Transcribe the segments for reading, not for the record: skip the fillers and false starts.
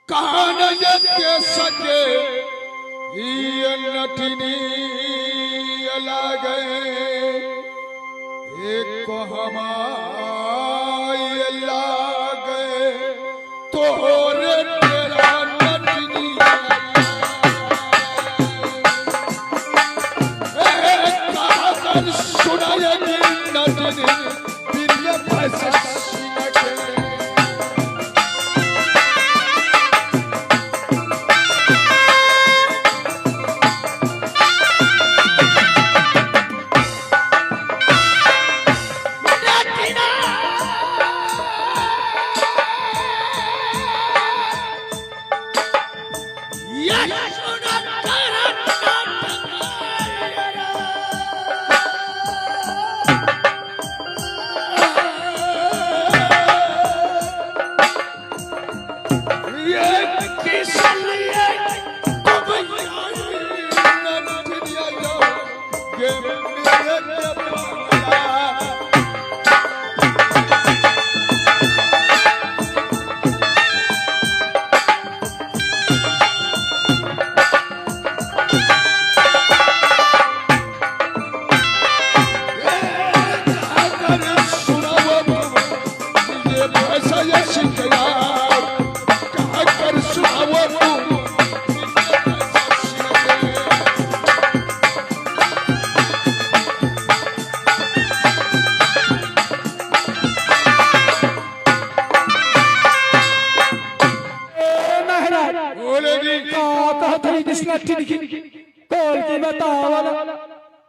कान के सके ये नटनी लागे एक हमाय लागे तोरे तेरा नटनी सुनाएगी नटनी प्रिय पैसा।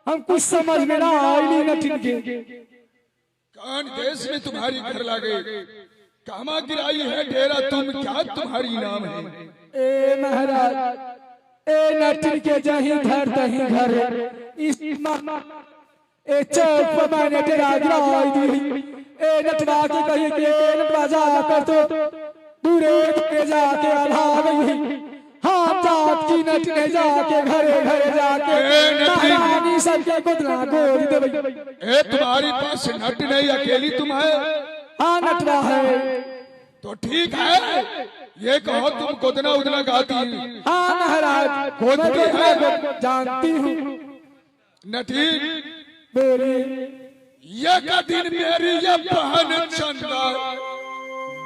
हम कुछ समझ में ना आईली नटिन के। कान देश में तुम्हारी घर लागे कामा गिराई है डेरा तुम क्या तुम्हारी नाम है। ए महाराज ए नटिन के जही घर तही घर इस ए चौक पर मैंने डेरा गिराई दी। ए नटवा के कही के नटवा जा कर तो दूरे के जाके आधा गई। हाँ जात की नटने जाके घरे घरे जाके महारानी सबके गोदना गोद देबै। ए तुम्हारी पास नट नहीं अकेली तुम है। हाँ नटवा है तो ठीक है ये कहो तुम गोदना उदना गाती। हाँ महाराज गोदना जानती हूँ। नटी बोली ये का दिन मेरी ये बहन चंदा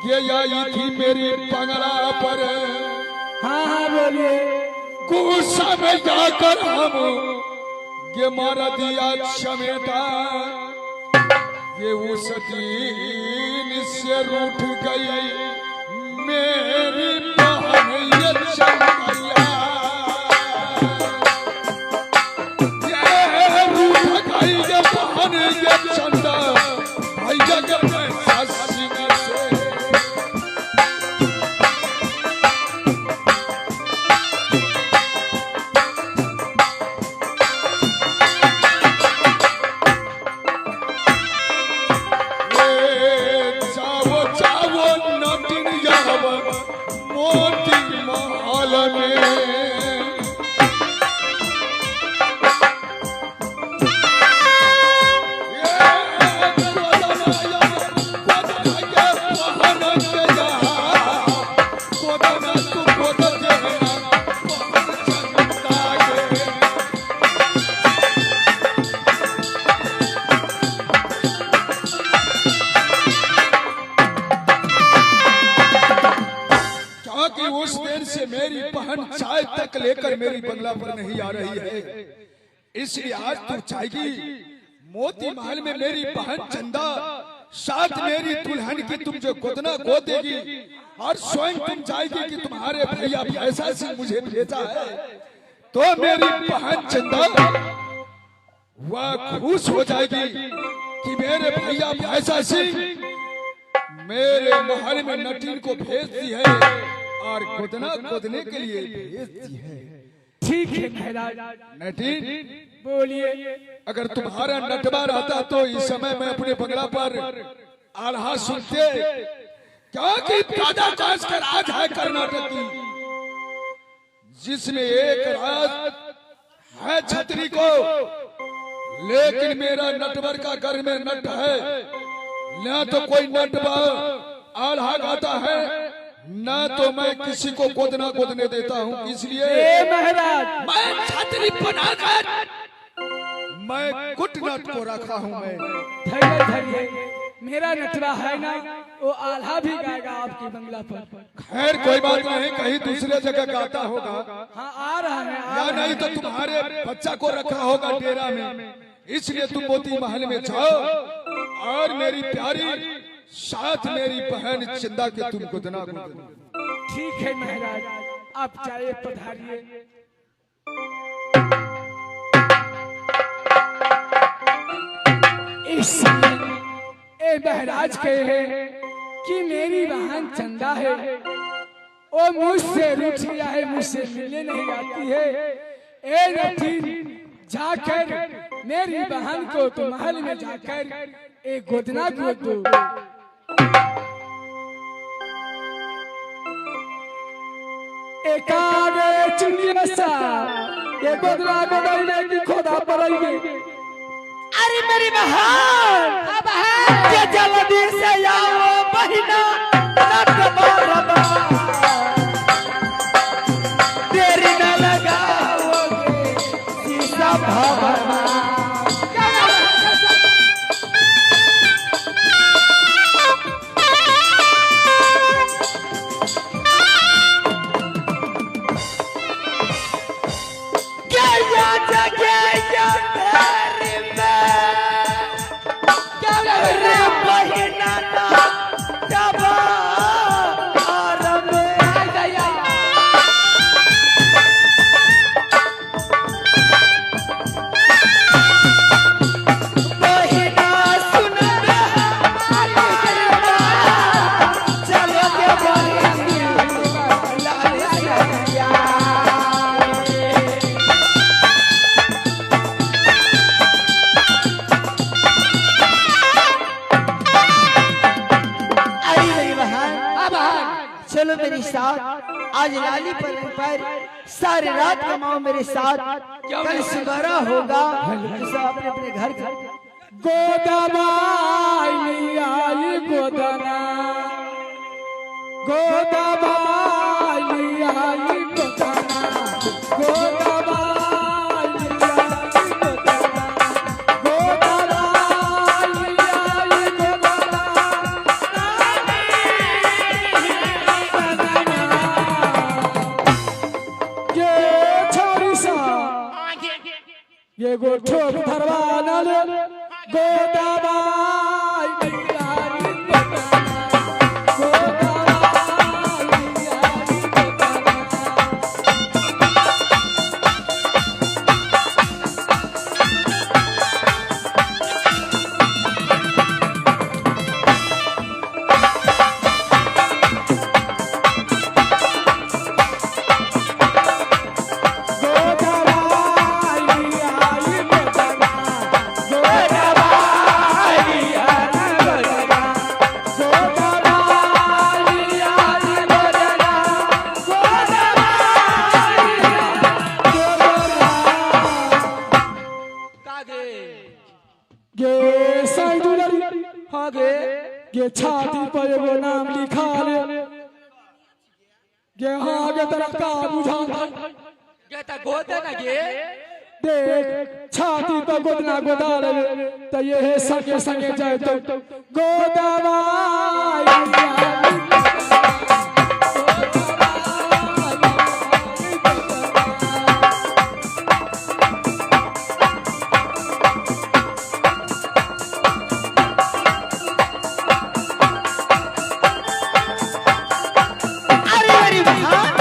ये आई थी मेरी बंगला पर। हाँ हाँ बोलिए। गुस्सा में जाकर हम ये मारा दिया चमेटा ये उस दिन से रूठ गई मेरी बहन ये चंदैया। ये रूठ गई ये बहन ये चंदा भैया के पैसा सिंह से। मोती महल में मेरी बहन चाय तक लेकर मेरी बंगला पर नहीं आ रही है, इसलिए आज तू चाहेगी मोती महल में मेरी बहन चंदा साथ मेरी दुल्हन की तुम जो गोदना गोद देगी और स्वयं तुम जाएगी कि तुम्हारे भैया ऐसा सिंह मुझे भेजा है, तो मेरी बहन चंदा वह खुश हो जाएगी कि मेरे भैया ऐसा सिंह मेरे महल में नटीन को भेज दी है और गोदना गोदने के लिए भेज दी है। ठीक है महाराज। नटीन बोलिए। अगर तुम्हारा नटवा रहता तो इस समय मैं अपने बंगला पर आल्हा सुनते, क्योंकि दादा दास का राज है कर्नाटक की, जिसमें एक राज है छतरी को, लेकिन मेरा नटवर का घर में नट है, न तो कोई नटवा आल्हा गाता है न तो मैं किसी को गोदना गोदने देता हूँ, इसलिए महाराज मैं छतरी बनाकर मैं कुटनट को रखा हूँ। मैं धैर्य धैर्य, मेरा नटवा है ना, वो आल्हा भी गाएगा आपकी बंगला पर। खैर कोई बात नहीं, कहीं दूसरे जगह गाता होगा। हाँ आ रहा है, या नहीं तो तुम्हारे बच्चा को रखा होगा डेरा में, इसलिए तुम मोती महल में जाओ और मेरी प्यारी साथ मेरी बहन चंदा के तुम गोदना गोदना। ठीक है महाराज, आप जाइए पधारिए। ए महाराज कहे हैं कि मेरी बहन चंदा है, वो मुझसे रूठ गया है, मुझसे मिलने नहीं आती है। ए नथीन, जाकर मेरी बहन को तो महल में जाकर एक गोदना गोद दो। एकागे चुनिया सा ये गोदना गोदने की खोदा पड़ेगी। अरे मेरी बहन, के जल्दी से आओ बहिना, देरी न लगाओगे शीशा भवना। चलो मेरे साथ, आज लाली पर सारी रात कमाओ मेरे साथ, कल सुबह होगा तो सब अपने अपने घर घर। गोदबाई आई गोदना, गोदबाई आई गोदना, गोदबाई आई गोदना, गोदबाई आई गोदना। ये छोरी सा ये गोठो धरवा ले गोदबाई आई गोदना, गोदबाई आई गोदना। गोदबाई आई गोदना, गोदबाई आई गोदना, गोदबाई आई गोदना, गोदबाई गोदना। गे साइदुलरी हाँ गे, गे छाती पर एगो नाम लिखा ले, गे हाँ गे तेरा का बुझा गे ता गोदना गे, देख छाती पर गोदना गोदा ले तो ये है संगे संगे जाए तो गोदबाई आई अरे मेरी बहन,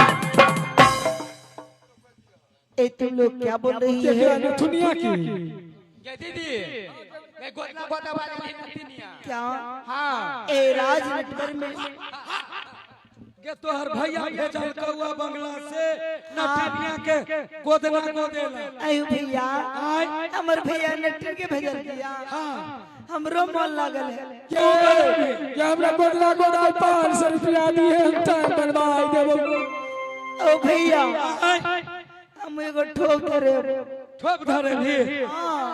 ए तुम लोग क्या बोल रही है? दुनिया की ये दीदी मैं गोदना गोदा वाली नहीं। क्या? हाँ ए राज नटवर में के तोहर भैया भेजल कौआ बंगला से नटनिया के गोदना गोदेला। आयु भैया, हमर भैया नटन के भेजल किया। हाँ हमरो मन लागल है। के हमरा गोदना गोदा 500 रुपया दिए हम टाइम बनवाई देबो। ओ भैया हम एगो ठोक धरे, ठोक धरे भी। हां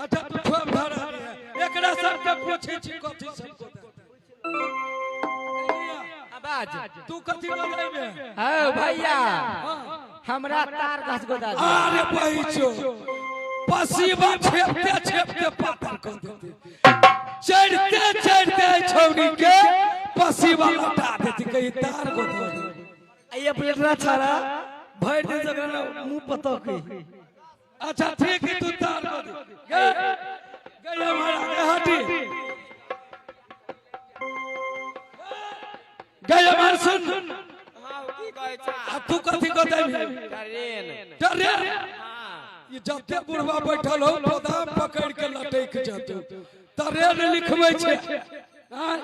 अच्छा तू ठोक धरे, एकरा सब के पूछे छी कथि सब। बाज। तू कथी बजाइबे? हाँ भैया, हमरा तार घस गोदा। अरे बहिचो, पसीबा छेपते छेपते पातर कर देते, चढ़ते चढ़ते छौड़ी के पसीबा लौटा देती, कहीं तार गोदा। ये पलटना छाड़ा भर दे जगह मुंह पतो के। अच्छा ठीक है, तू तार गोद गए गए हमारा के हटी गए हमार सुन। आ तू कथी गोदैबी? ट्रेन। ट्रेन। ये जते बुढ़वा बैठल हो गोदाम पकड़ के लटक जतो, ट्रेन लिखबै छै। हां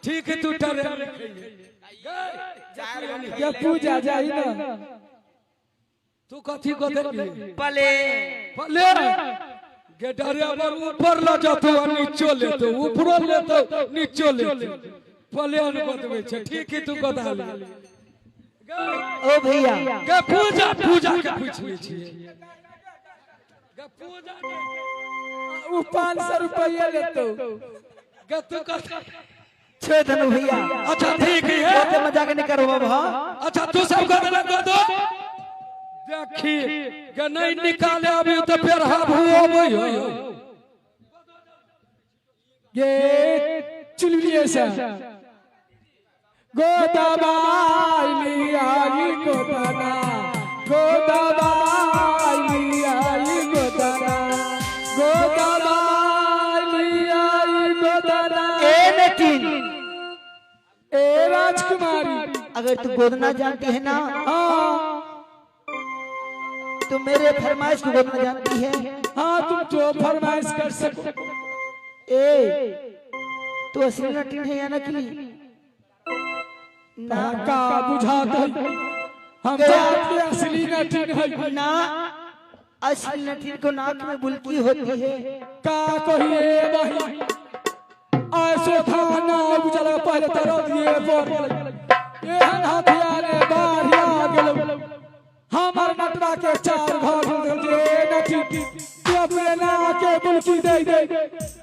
ठीक है, तू ट्रेन लिखैहे। ये पूजा जाही ना। तू कथी गोदैबी? पले पले गे ड्राइवर ऊपर ल जतो आ नीचो लेतो, ऊपरो लेतो नीचो लेतो, प्लेन बदबै छै। ठीक है, तू गोदा ले। ओ भैया गे पूजा पूजा के पूछ लै छियै। गे पूजा के वो 500 रुपया लेतो। गे तू कथी छे धनु भैया। अच्छा ठीक है, तो मजाक नहीं करो बाबा। अच्छा तू सब गोदला गोदो देखी गे नहीं निकाले अभी तो फिर हाबू अबै हो। ये चुलबुलिए से गोदाबाई आई गोदाना, गोदाबाई आई गोदाना, गोदाबाई आई गोदाना। ए नटीन, ए राजकुमारी, अगर तू गोदना जानती है ना, हाँ तो मेरे फरमाइश को गोदना जानती है। हाँ तुम जो फरमाइश कर सको। ए तो असली नटीन है या नकली? ना का बुझात है, हम जानते असली नटीन है ना। असली नटीन को नाक में बुलकी होती है। का कहिए बही ऐसो थाना बुझल पहले तरह दिए पर एहन हथियार बाढ़ आ गेल। हमर नटवा के चार घर जे नटी तू अपने ना के बुलकी दे दे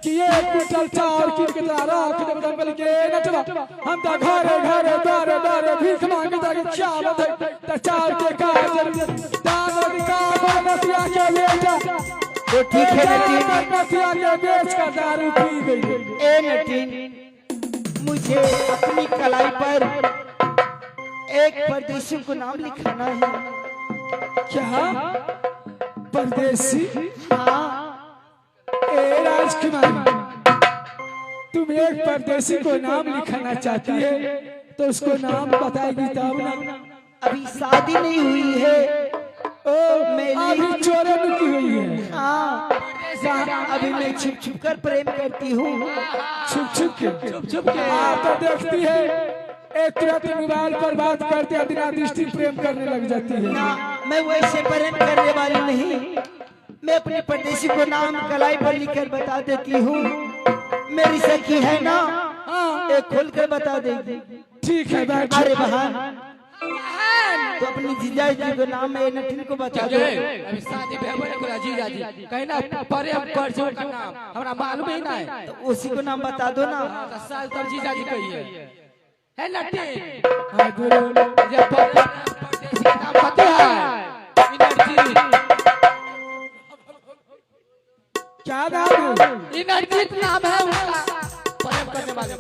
कि एक क्विंटल चार किन के राख दे बदल के नटवा। हम त घरे घरे द्वारे द्वारे भीख मांगे ताके चावत है त चार के का जरूरत दानव का बनसिया के बेटा। तो ठीक है नटीन, नटिया के बेच कर दारू पी गई। ए नटीन, मुझे अपनी कलाई पर एक परदेसी को नाम लिखाना है। क्या परदेसी? हाँ। ए राजकुमारी, तुम एक परदेसी को नाम लिखाना चाहती है तो उसको नाम बताएगी तब ना। अभी शादी नहीं हुई है। ओ मैं अभी चोरन की हुई है। हाँ अभी मैं छिप छिप कर प्रेम करती हूँ। छिप छिप के, छिप छिप के आप तो देखती है एक तुरंत मोबाइल पर बात करते हैं बिना दृष्टि प्रेम करने लग जाती है। ना मैं वैसे प्रेम करने वाली नहीं, मैं अपने परदेसी को नाम कलाई पर लिखकर बता देती हूँ। मेरी सखी है ना, एक खोल कर बता देगी। ठीक है। अरे बहन, तो अपनी जीजा जी को नाम है नटिन को बता दो। अभी शादी ब्याह जीजा जी कहीं ना प्रेम कर जो का नाम हमरा मालूम ही ना है, तो उसी को नाम बता दो ना। साल तब जीजा जी कहिए है नटिन। हां बोलो, जब परदेसी का नाम पता है एनर्जी। क्या नाम है? एनर्जी नाम है उनका, प्रेम करने वाले।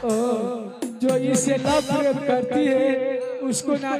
ओ जो इसे लव प्रेम करती है उसको ना